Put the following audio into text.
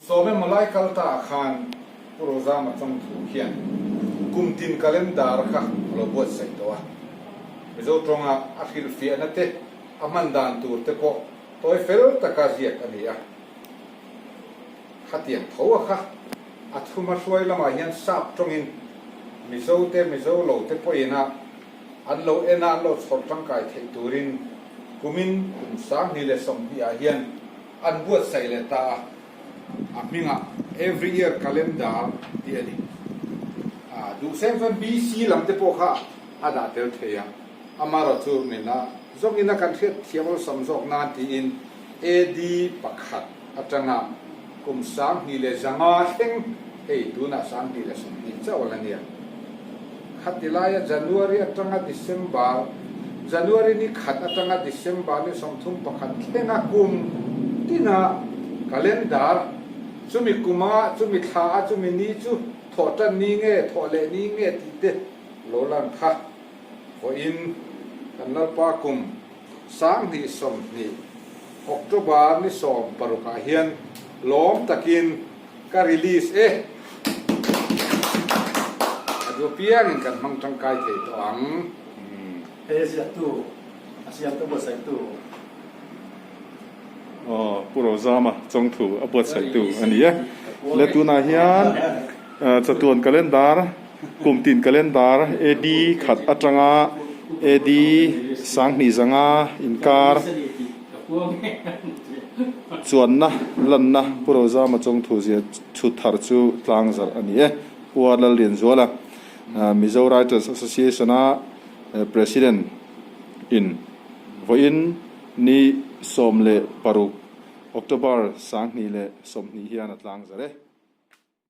Sawm emaw lai kal ta ah khan Pu Rozama Chawngthu khian kum tin calendar kha a lo buatsaih tawh a. Mizo tawnga a hrilhfiahna te, a hman dan tur te pawh tawi fel taka ziak a ni a. Khatiang tho a kha a thuma hruai lamah hian sap tawngin Mizo te, Mizo lo te pawhin a an lo en a, an lo chhawr tangkai theih turin kumin kum 2020 ah hian An buatsaih leh ta a, a hmingah Every Year Calendar tih a ni. A duhseng chuan BC lam te pawh kha a dah tel thei a, amaherawh chu mina zawngin a kan hriat thiam awlsam zawk nan tiin AD pakhat atanga kum 2500 thleng hei tunah 2020 chauh a la nia. Khati laia January atanga December, January ni khat atanga December ni 31 thlenga kum tina calendar, chumi kuma, chumi thla a chumi ni chu thawh tan ni nge, thawh leh ni nge tih te lo lan kha vawiin kan Lalpa kum 2020 October ni 16 ah hian lawm takin Ka release e. A duh piangin kan hmang tangkai thei tawh ang. Hei a ziaktu, a siamtu buatsaihtu. Aw, Pu Rozama Chawngthu a buatsaihtu a ni e. Le tunah hian chatuan calendar, kum tin calendar AD khat atanga AD 2500 inkar Chuanna lanna Pu Rozama Chawngthu zia chhut thar chu tlang zarh a ni e. Pu A Lallianzuala, Mizo Writers Association-a President in vawiin ni 16 October 2020 hian a tlang zarh e.